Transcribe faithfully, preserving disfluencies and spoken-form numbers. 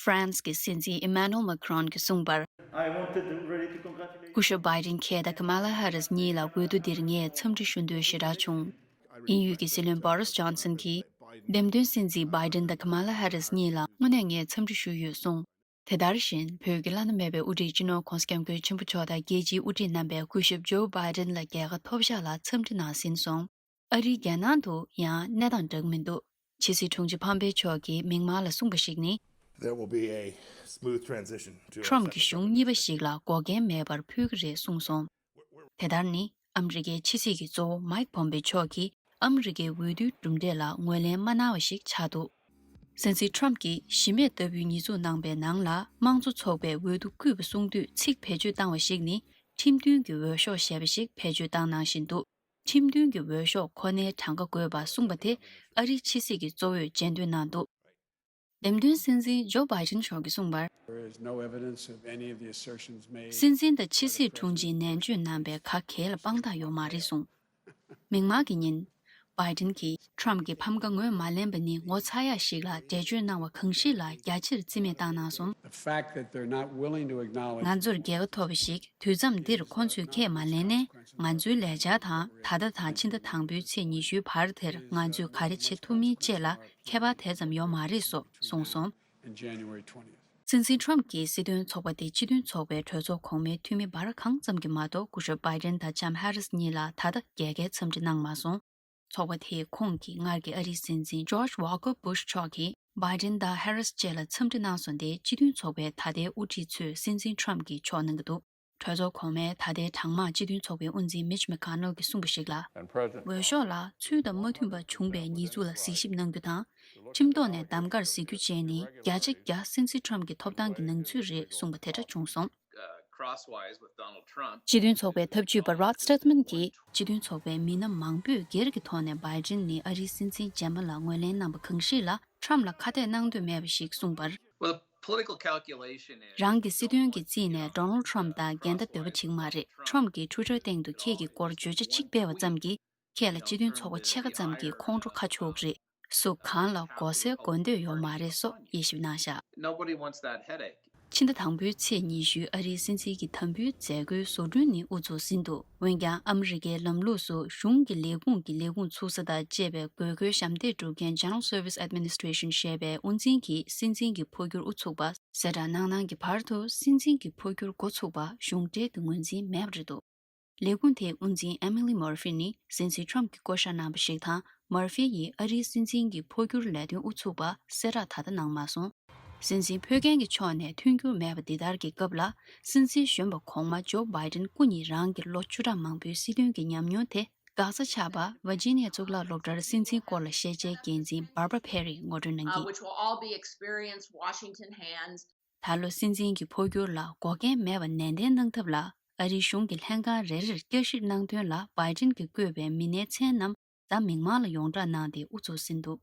ཧྥ་རན་སི་གི་སྲིད་འཛིན་ཨི་མ་ནུ་ཨེལ་མ་ཁི་རོན་གྱིས་གསུངས་པར། I wanted really to congratulate སྐུ་ཞབས་བྷའི་ཌེན་མཁྱེན་དང་ཀ་མ་ལ་ཧ་རིས་གཉིས་ལ་འོས་བསྡུ་འདིར་ངས་འཚམས་འདྲི་ཞུ་འདོད་ཞེ་དྲག་བྱུང་། དབྱིན་ཡུལ་གྱི་སྲིད་བློན་བྷོ་རིས་ཇོན་སན་གྱིས། འདེམས་ཐོན་སྲིད་འཛིན་བྷའི་ཌེན་དང་ཀ་མ་ལ་ཧ་རིས་གཉིས་ལ་དངོས་གནས་ངས་འཚམས་འདྲི་ཞུས་ཡོད་གསུངས། དེ་ལྟར་བཞིན་བོད་ཀྱི་བླ་ན་མེད་པའི་དབུ་ཁྲིད་སྤྱི་ནོར་༧གོང་ས་༧སྐྱབས་མགོན་ཆེན་པོ་མཆོག་དང་རྒྱལ་སྤྱིའི་དབུ་ཁྲིད་རྣམ་པས་སྐུ་ཞབས་ཇོ་བྷའི་ཌེན་ལ་རྒྱལ་ཁ་ཐོབ་ཤག་ལ་འཚམས་འདྲི་གནང་ཟིན་སོང་། ཨ་རིའི་རྒྱལ་ནང་དུ་ཡང་གནས་སྟངས་འདྲ་གི་མི་འདུག་ཕྱི་སྲིད་དྲུང་ཆེ་ཕམ་པེ་མཆོག་གིས་མིག་དམར་ལ་གསུངས་པ་ཞིག་ནི། There will be a smooth transition to a ཊམ་གྱིས་གཞུང་གཉིས་པ་ཞིག་ལ་འགོག་རྐྱེན་མེད་པར་ཕུལ་གྱི་རེད་གསུངས་སོང་། དེ་ལྟར་ནི། ཨ་མི་རི་ཀའི་ཕྱི་སྲིད་ཀྱི་གཙོ་བོ་མའིག་པོམ་པེ་མཆོག་གིས་ཨ་མི་རི་ཀའི་འོས་བསྡུའི་གྲུབ་འབྲས་ལ་ངོས་ལེན་མ་གནང་བ་ཞིག་ཆགས་འདུག་སྲིད་འཛིན་ཊམ་གྱིས་གཞི་མེད་ལྟ་བུའི་ཉེས་འཛུགས་གནང་པའི་ནང་ལ་དམངས་གཙོ་ཚོགས་པས་འོས་བསྡུ་བསྐུལ་བ་གསུངས་དུས་ཚིག་བེད་སྤྱོད་བཏང་བ་ཞིག་ནི། ཁྲིམས་མཐུན་གྱི་འོས་ཤོག་ཞེས་པ་ཞིག་བེད་སྤྱོད་བཏང་གནང་བཞིན་འདུག་ཁྲིམས་མཐུན་གྱི་འོས་ཤོག་ཁོ་ནའི་གྲངས་ཀ་དགོས་པ་གསུངས་པ་དེ་ཨ་རིའི་ཕྱི་སྲིད་ཀྱི་གཙོ་བོས་རྗེས་ཟློས་གནང་འདུག་འདེམས་ཐོན་སྲིད་འཛིན་ཇོ་བྷའི་ཌེན་མཆོག་གིས་གསུངས་པར། There is no evidence of any of the assertions made སྲིད་འཛིན་དང་ཕྱི་སྲིད་དྲུང་ཆེའི་ནན་བརྗོད་གནང་པའི་ག་གེ་ལ་དཔང་རྟགས་ཡོད་མ་རེད་གསུངས། མིག་དམར་གྱི་ཉིན། བྷའི་ཌེན་གྱིས་ཊམ་གྱི་ཕམ་ཁ་ངོས་མ་ལེན་པ་ནི་ངོ་ཚ་ཡག་ཞིག་ལ་འགྲེལ་བརྗོད་གནང་བ་གང་ཞིག་ལ་རྒྱ་ཆེར་རྩིས་མེད་བཏང་གནང་སོང་། The fact that they're not willing to acknowledge ང་ཚོར་རྒྱལ་ཁ་ཐོབ་པ་ཞིག་དུས་མཚམས་འདིར་ཁོང་ཚོས་ཁས་མ་ལེན་ནས། ང་ཚོའི་ལས་འཆར་དང་ད་ལྟ་དང་ཕྱི་ཟླ་དང་པོའི་ཚེས་ཉི་ཤུའི་བར་དེར་ང་ཚོས་ག་རེ་བྱེད་ཐུབ་མིན་བཅས་ལ་ཁྱད་པར་དེ་ཙམ་ཡོད་མ་རེད་སོགས་གསུངས་སོང་། In January twentieth. སྲིད་འཛིན་ཊམ་གྱིས་སྲིད་དོན་ཚོགས་པ་དེ་སྤྱི་མཐུན་ཚོགས་པའི་གྲོས་ཚོགས་གོང་མའི་འཐུས་མི་འབར་གང་ཙམ་གྱིས་མ་གཏོགས་སྐུ་ཞབས་བྷའི་ཌེན་དང་ལྕམ་ཧེ་རིས་གཉིས་ལ་ད་ལྟ་རྒྱལ་ཁའི་འཚམས་འདྲི་གནང་མ་སོང་། ཚོགས་པ་དེས་ཁོང་གིས་སྔར་གྱི་ཨ་རིའི་སྲིད་འཛིན་ཇོརྗ་ཝོལ་ཀར་བྷུཤ་མཆོག་གིས་བྷའི་ཌེན་དང་ཧེ་རིས་བཅས་ལ་འཚམས་འདྲི་གནང་སོང་སྟེ། སྤྱི་མཐུན་ཚོགས་པའི་ད་ལྟའི་དབུ་ཁྲིད་ཚོས་སྲིད་འཛིན་ཊམ་གྱི་ཕྱོགས་གནང་གི་འདུག་གྲོས་ཚོགས་གོང་མའི་ད་ལྟའི་གྲངས་མང་སྤྱི་མཐུན་ཚོགས་པའི་དབུ་འཛིན་མིཆ་མེ་ཀོ་ནེལ་གྱིས་གསུངས་པ་ཞིག་ལ། འོས་ཤོག་ལ་ཚུལ་དང་མ་མཐུན་པ་བྱུང་པའི་ཉེས་འཛུགས་ལ་གཟིགས་ཞིབ་གནང་རྒྱུ་དང་། ཁྲིམས་ཐོག་ནས་གདམ་གར་གཟིགས་རྒྱུ་བཅས་ནི་བརྒྱ་ཆ་བརྒྱ་སྲིད་འཛིན་ཊམ་གྱི་ཐོབ་ཐང་གི་ནང་ཚུད་རེད་གསུངས་པ་དེ་འདྲ་བྱུང་སོང་། སྤྱི་མཐུན་ཚོགས་པའི་ཐབས་ཇུས་པ་རོད་སྟེ་ཊ་མན་གྱིས། སྤྱི་མཐུན་ཚོགས་པའི་མི་སྣ་མང་པོས་སྒེར་གྱི་ཐོག་ནས་བྷའི་ཌེན་ནི་ཨ་རིའི་སྲིད་འཛིན་རྗེས་མ་ལ་ངོས་ལེན་གནང་པ་གང་ཞིག་ལ་ཊམ་ལ་ཁ་གཏད་གནང་འདོད་མེད་པ་ཞིག་གསུངས་པར། Well, the political calculation is རང་གི་སྲིད་དོན་གྱི་རྩིས་ནས་ཌོ་ནལ་ཊམ་དང་འགལ་ཟླ་འདོད་པ་བྱེད་ཀྱི་མ་རེད། ཊམ་གྱིས་ཊུའི་ཊར་སྟེང་དུ་ཁྱེད་ཀྱི་སྐོར་བརྗོད་བྱ་གཅིག་སྤེལ་བ་ཙམ་གྱིས། ཁྱེད་ལ་སྤྱི་མཐུན་ཚོགས་པ་ཕྱེད་ཀ་ཙམ་གྱི་ཁོང་ཁྲོ་ཁ་ཕྱོགས་རེད། སུ་གང་ལ་དགོས་སའི་དགོས་འདོད་ཡོད་མ་རེད་སོགས་དབྱེ་ཞིབ་གནང་བཞག Nobody wants that headache. ཕྱི་ཟླ་དང་པོའི་ཚེས་ཉི་ཤུའི་ཨ་རིའི་སྲིད་འཛིན་གྱི་དམ་འབུལ་མཛད་སྒོའི་བཟོ་སྐྲུན་ནི་དབུ་ཚུགས་ཟིན་འདུག་འོན་ཀྱང་ཨ་མི་རི་ཀའི་ལམ་ལུགས་སུ་གཞུང་གི་ལས་ཁུངས་ཀྱི་ལས་ཁུངས་ཚུགས་ས་དང་བཅས་པའི་དགོས་མཁོའི་ཞབས་འདེགས་སྒྲུབ་མཁན་General Service Administration ཞེས་པའི་དབུ་འཛིན་གྱིས་སྲིད་འཛིན་གྱི་འཕོ་འགྱུར་དབུ་ཚུགས་པ་གསལ་བསྒྲགས་གནང་གནང་གི་བར་དུ་སྲིད་འཛིན་གྱི་འཕོ་འགྱུར་འགོ་ཚུགས་པ་གཞུང་འབྲེལ་གྱི་ངོས་འཛིན་མེད་པ་རེད་འདུག་ལས་ཁུངས་དེའི་དབུ་འཛིན་ཨེ་མི་ལི་མར་ཧྥི་ནི་སྲིད་འཛིན་ཊམ་གྱིས་བསྐོ་བཞག་གནང་བ་ཞིག་དང་། མར་ཧྥི་ཡིས་ཨ་རིའི་སྲིད་འཛིན་གྱི་འཕོ་འགྱུར་ལས་དོན་དབུ་ཚུགས་པ་གསལ་བསྒྲགས་ད་ལྟ་གནང་མ་སོང་། སྲིད་འཛིན་ཕོ་རྒན་གྱི་ཕྱོགས་ནས་མཐུན་འགྱུར་མེད་པ་འདི་ལྟར་གྱི་སྐབས་ལ། སྲིད་འཛིན་གཞོན་པ་གོང་མ་ཇོ་བྷའི་ཌེན་སྐུ་ཉིད་རང་གི་ལོ་བཅུ་ཕྲག་མང་པོའི་སྲིད་དོན་གྱི་ཉམས་མྱོང་དེ་འགག་རྩ་ཆགས་པ། ཝར་ཇི་ནི་ཡ་གཙུག་ལག་སློབ་གྲྭར་སྲིད་འཛིན་སྐོར་ལ་ཤེས་བྱའི་འགན་འཛིན་Barbara Perry ངོ་སྤྲོད་གནང་གིས། Which will all be experienced Washington hands. ད་ལོ་སྲིད་འཛིན་གྱི་འཕོ་འགྱུར་ལ་འགོག་རྐྱེན་མེད་པ་ནན་ཏན་གནང་ཐབས་ལ་ཨ་རིའི་གཞུང་གི་ལྷན་ཁང་རེ་རེར་བསྐྱར་ཞིབ་གནང་དོན་ལ་བྷའི་ཌེན་གྱིས་བསྐོས་པའི་མི་སྣའི་མཚན་རྣམས་གཟའ་མིག་དམར་ལ་ཡོངས་བསྒྲགས་གནང་སྟེ་དབུ་ཚུགས་ཟིན་འདུག